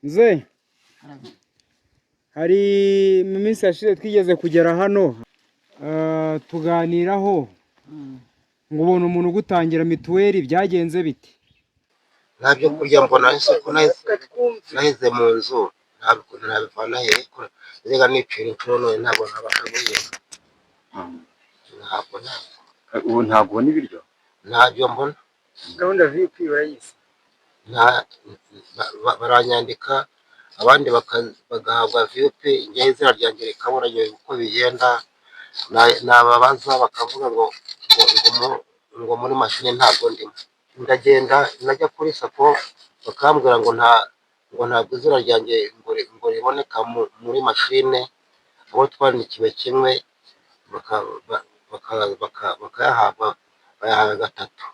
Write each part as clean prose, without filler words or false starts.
Mzee, hari mu minsi yashize twigeze kugera hano, tuganiraho ngo ubona umuntu ugutangira mituweli, byagenze bite? Nta byo kurya mbona. Ese ko naheze mu nzu, ntabwo nabivana hehe ko najyaga nicira inshuro? None ntabwo nabasha guhinga, ntabwo ntabwo. Ubu ntabwo ubona ibiryo? Ntabyo mbona. Gahunda VUP urayizi? Nta baranyandika, abandi bagahabwa VUP, njyewe izina ryanjye rikabura. Uko bigenda, nababaza bakavuga ngo muri mashini ntabwo ndimo. Ndagenda najya kuri SACCO bakambwira ngo nta ngo ntabwo izina ryanjye ngo riboneka muri mashine. Abo twandikiwe kimwe bakayahabwa, bayahawe gatatu.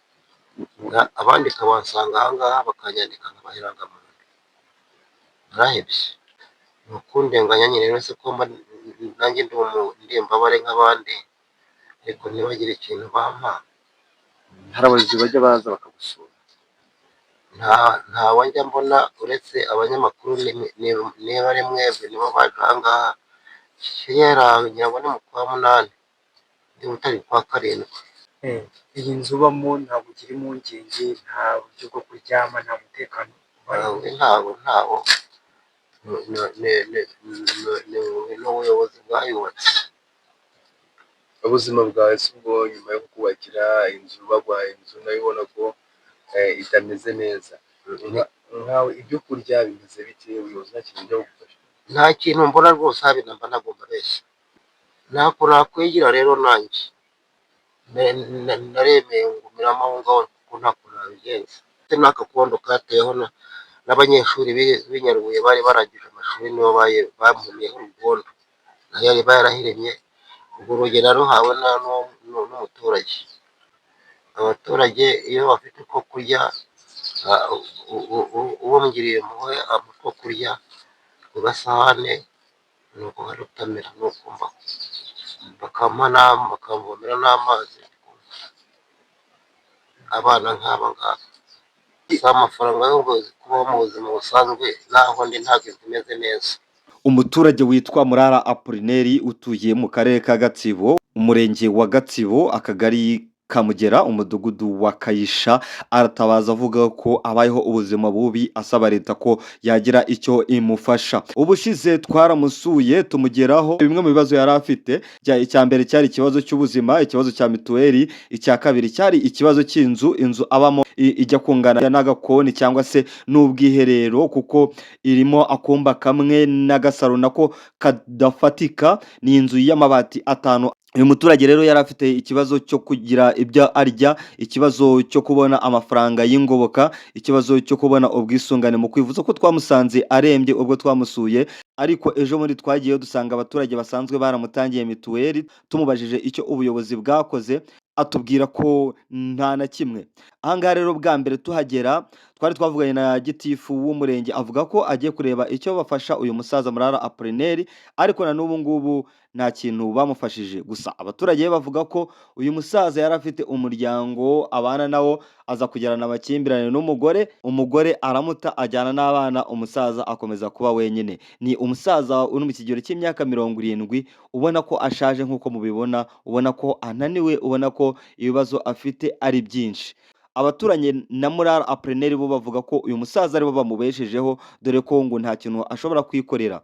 Abandi kabasanga ahangaha bakanyandika nkabaha irangamuntu. Narahebye, ni ukundenganya nyine. Uretse ko mba nanjye ndi imbabare nk'abandi, ariko ntibagire ikintu bampa. Hari abayobozi bajya baza bakagusura? Ntawe njya mbona uretse abanyamakuru, niba ari mwebwe, nibo baje ahangaha kera, ngira ngo ni mu kwa munani niba utari kwa karindwi. Iyi nzu ubamo ntabwo ugira impungenge, nta buryo bwo kuryama, nta mutekano ubayeho? Ntawo, ntawo. Ni ubuyobozi bwayubatse. Ubuzima bwawe si ubwo nyuma yo kukubakira inzu, baguhaye inzu nayo ubona ko itameze neza, nkawe ibyo kurya bimeze bite? Ubuyobozi nta kintu bujya bugufasha? Nta kintu mbona rwose, habe namba. Ntabwo mbabeshya, ntako nakwigira. Rero nanjye naremeye ngumiramo aho ngaho kuko ntako nabigenza. N'aka kondo kateyeho n'abanyeshuri b'i Nyarubuye bari barangije amashuri, nibo bampumiyeho urugondo, nayo yari yarahiremye. Urwo rugi naruhawe n'umuturage. Abaturage iyo bafite uko kurya, uwo mugiriye impuhwe ampa utwo kurya ku gasahane, nuko nkarutamira, nuko mbaho. Bakampa, bakamvomera n'amazi. Abana nk'aba ngaba si amafaranga yo kubaho mu buzima busanzwe, naho ndi ntabwo inzu imeze neza. Umuturage witwa Murara Apolineri utuye mu karere ka Gatsibo, umurenge wa Gatsibo, akagari Kamugera, umudugudu wa Kayisha, aratabaza avuga ko abayeho ubuzima bubi, asaba leta ko yagira icyo imufasha. Ubushize twaramusuye tumugeraho, bimwe mu bibazo yari afite, icya mbere cyari ikibazo cy'ubuzima, ikibazo cya mituweli, icya kabiri cyari ikibazo cy'inzu. Inzu abamo ijya kungana n'agakoni cyangwa se n'ubwiherero, kuko irimo akumba kamwe n'agasaro nako kadafatika. Ni inzu y'amabati atanu. Uyu muturage rero yari afite ikibazo cyo kugira ibyo arya, ikibazo cyo kubona amafaranga y'ingoboka, ikibazo cyo kubona ubwisungane mu kwivuza, ko twamusanze arembye ubwo twamusuye. Ariko ejo bundi twagiyeyo dusanga abaturage basanzwe baramutangiye mituweli, tumubajije icyo ubuyobozi bwakoze, atubwira ko nta na kimwe. Ahangaha rero bwa mbere tuhagera twari twavuganye na gitifu w'umurenge, avuga ko agiye kureba icyo bafasha uyu musaza Murara Apolineri, ariko na n'ubu ngubu nta kintu bamufashije. Gusa abaturage be bavuga ko uyu musaza yari afite umuryango abana nawo, aza kugirana amakimbirane n'umugore, umugore aramuta ajyana n'abana, umusaza akomeza kuba wenyine. Ni umusaza uri mu kigero cy'imyaka 70, ubona ko ashaje nk'uko mubibona, ubona ko ananiwe, ubona ko ibibazo afite ari byinshi. Abaturanye na Murara Apolineri bo bavuga ko uyu musaza aribo bamubeshejeho, dore ko ngo nta kintu ashobora kwikorera.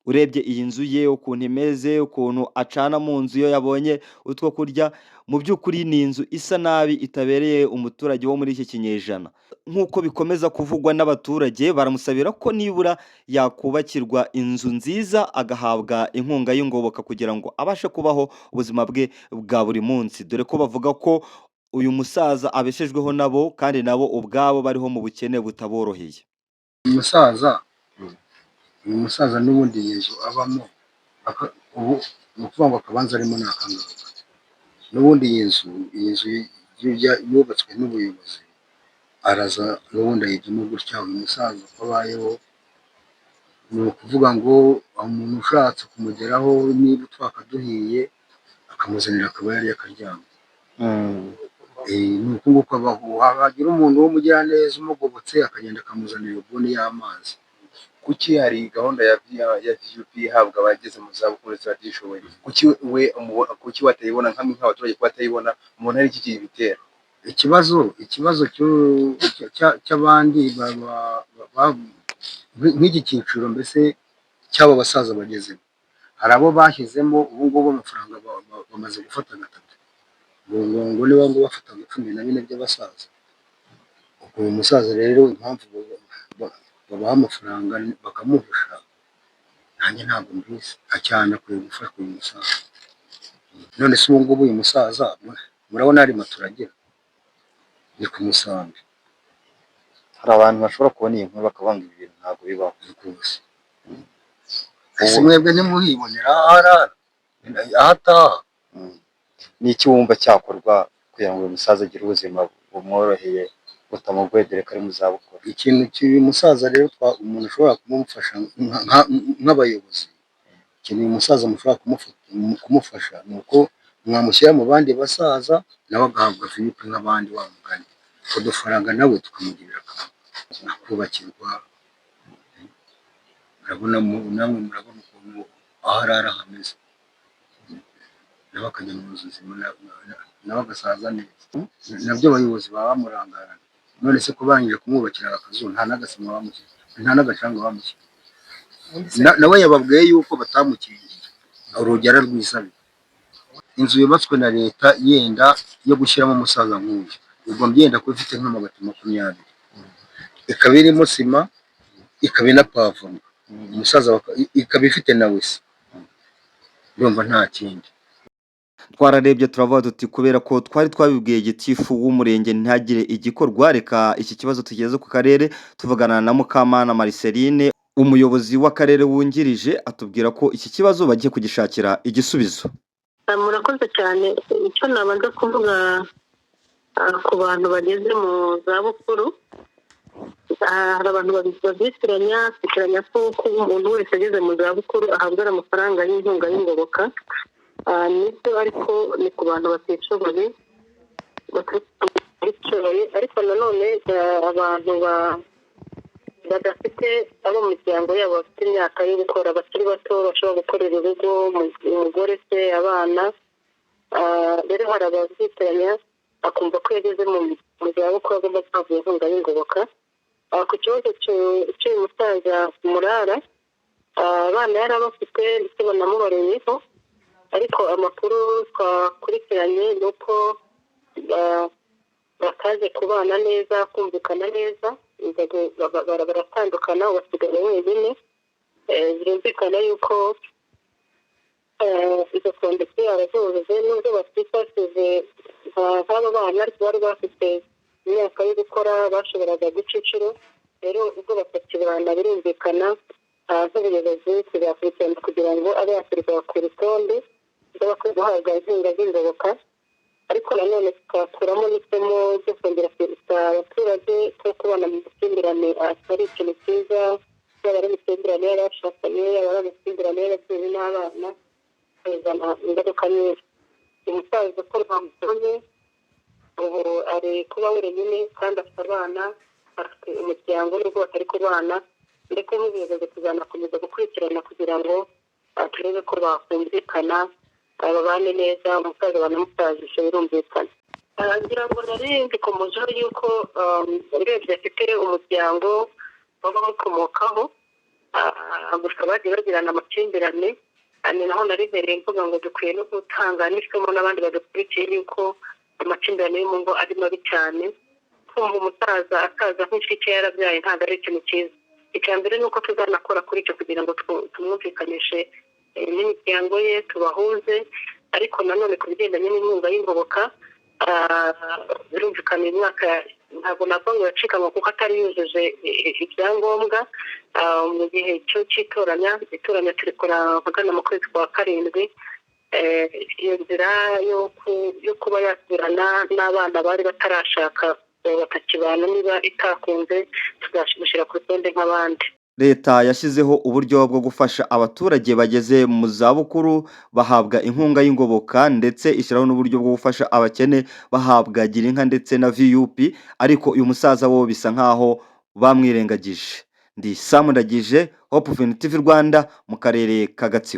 Urebye iyi nzu ye ukuntu imeze, ukuntu acana mu nzu iyo yabonye utwo kurya, mu by'ukuri ni inzu isa nabi itabereye umuturage wo muri iki kinyejana. Nk'uko bikomeza kuvugwa n'abaturage, baramusabira ko nibura yakubakirwa inzu nziza, agahabwa inkunga y'ingoboka kugira ngo abashe kubaho ubuzima bwe bwa buri munsi, dore ko bavuga ko uyu musaza abeshejweho nabo, kandi nabo ubwabo bariho mu bukene butaboroheye. Uyu musaza n'ubundi iyi nzu abamo, ubu ni ukuvuga ngo akabanza arimo ni akangaka. N'ubundi iyi nzu yubatswe n'ubuyobozi, araza n'ubundi ayijyamo gutya. Uyu musaza uko abayeho, ni ukuvuga ngo umuntu ushatse kumugeraho, niba utwaka duhiye, akamuzanira akaba yariye akaryama. Ni uku nguku abaho. Hagira umuntu w'umugiraneza umugobotse, akagenda akamuzanira ibuni y'amazi. Kuki hari gahunda ya VUP ihabwa abageze mu zabukuru ndetse batishoboye? Kuki we kuki batayibona, nkamwe nk'abaturage ko batayibona, mubona ari iki kibitera? Ikibazo cy'abandi nk'iki cyiciro mbese cy'aba basaza bagezemo, hari abo bashyizemo ubu ngubu amafaranga bamaze gufata gatatu, ngo niba ngo bafataga 14 by'abasaza. Ubwo uyu musaza rero impamvu babaha amafaranga bakamuhusha, nanjye ntabwo mbizi cyane. Akwiye gufashwa uyu musaza. None se ubu ngubu uyu musaza murabona hari matora agira? Ni ku musambi. Hari abantu bashobora kubona iyi nkuru bakavuga ngo ibi bintu ntabwo bibaho. Rwose ese mwebwe ntimuhibonera aho arara, aho ataha? Ni iki wumva cyakorwa kugira ngo uyu musaza agire ubuzima bumworoheye, butamugoye, dore ko ari mu zabukuru? Ikintu cy'uyu musaza rero umuntu ashobora kumufasha nk'abayobozi, ikintu uyu musaza mushobora kumufasha ni uko mwamushyira mu bandi basaza, nawe agahabwa VUP nk'abandi, wa mugani utwo dufaranga nawe tukamugirira akamaro, akubakirwa. Murabona namwe murabona ukuntu aho arara hameze, nawe akajya mu nzu nzima, nawe agasaza neza. Nabyo abayobozi baba bamurangarana. None se ko barangije kumwubakira akazu, nta n'agasima bamushyira, nta n'agacanga bamushyira? Nawe yababwiye yuko batamukingiye, urugi ararwisabiye. Inzu yubatswe na leta yenda yo gushyiramo umusaza nk'uyu igomba yenda kuba ifite nk'amabati 20, ikaba irimo sima, ikaba inapavomye, umusaza ikaba ifite na WC. Ndumva nta kindi. Twararebye turavuga tuti kubera ko twari twabibwiye gitifu w'umurenge ntihagire igikorwa, reka iki kibazo tugeze ku karere. Tuvugana na Mukamana Marceline, umuyobozi w'akarere wungirije, atubwira ko iki kibazo bagiye kugishakira igisubizo. Murakoze cyane. Icyo nabanza kuvuga ku bantu bageze mu zabukuru, hari abantu babyitiranya, bitiranya ko kuba umuntu wese ageze mu zabukuru ahabwa amafaranga y'inkunga y'ingoboka. Nibyo, ariko ni ku bantu batishoboye, ariko nanone abantu badafite abo mu miryango yabo bafite imyaka yo gukora, bakiri bato bashobora gukorera urugo, umugore se, abana. Rero hari ababyitiranya, akumva ko iyo ageze mu zabukuru agomba guhabwa inkunga y'ingoboka. Ku kibazo cy'uyu musaza Murara, abana yari abafite ndetse banamubaruyeho, ariko amakuru twakurikiranye ni uko bataje kubana neza, kumvikana neza, baratandukana, basigaye wenyine. Birumvikana yuko izo conditions arazujuje, nubwo batifashije nk'aba bana, ariko bari bafite imyaka yo gukora, bashoboraga guca inshuro. Rero ubwo batakibana, birumvikana nk'ubuyobozi tuzakurikirana kugira ngo abe yashyirwa ku rutonde rw'abakwiye guhabwa inkunga z'ingoboka, ariko nanone tukakuramo n'isomo ryo kongera kwibutsa abaturage ko kubana mu makimbirane atari ikintu cyiza, yaba ari amakimbirane y'abashakanye, yaba ari amakimbirane y'ababyeyi n'abana, bizana ingaruka nyinshi. Umusaza uko mwamubonye ubu ari kuba wenyine kandi afite abana, afite umuryango nubwo batari kubana, ndetse n'ubuyobozi tuzanakomeza gukurikirana kugira ngo turebe ko bakumvikana, babane neza, umusaza banamusazishe, birumvikana. Ngira ngo nari mbikomojeho yuko urebye afite umuryango w'abamukomokaho, gusa bagiye bagirana amakimbirane. Ni naho nari mpereye mvuga ngo dukwiye no gutanga n'isomo n'abandi badukurikiye yuko amakimbirane yo mu ngo ari mabi cyane. Kumva umusaza asaza nk'inshike yarabyaye ntabwo ari ikintu cyiza. Icya mbere ni uko tuzanakora kuri icyo kugira ngo tumwumvikanishe n'imiryango ye, tubahuze. Ariko nanone ku bigendanye n'inkunga y'ingoboka, birumvikana uyu mwaka ntabwo navuga ngo yacikanwe kuko atari yujuje ibyangombwa. Mu gihe cyo cy'itoranya, itoranya turikora ahagana mu kwezi kwa karindwi, iyo nzira yo kuba yasubirana n'abana bari batarashaka batakibana, niba itakunze tuzamushyira ku rutonde nk'abandi. Leta yashyizeho uburyo bwo gufasha abaturage bageze mu zabukuru, bahabwa inkunga y'ingoboka, ndetse ishyiraho n'uburyo bwo gufasha abakene bahabwa Girinka ndetse na VUP, ariko uyu musaza wo bisa nkaho bamwirengagije. Ndi Sam Ndagije, Hope TV Rwanda, mu karere ka Gatsibo.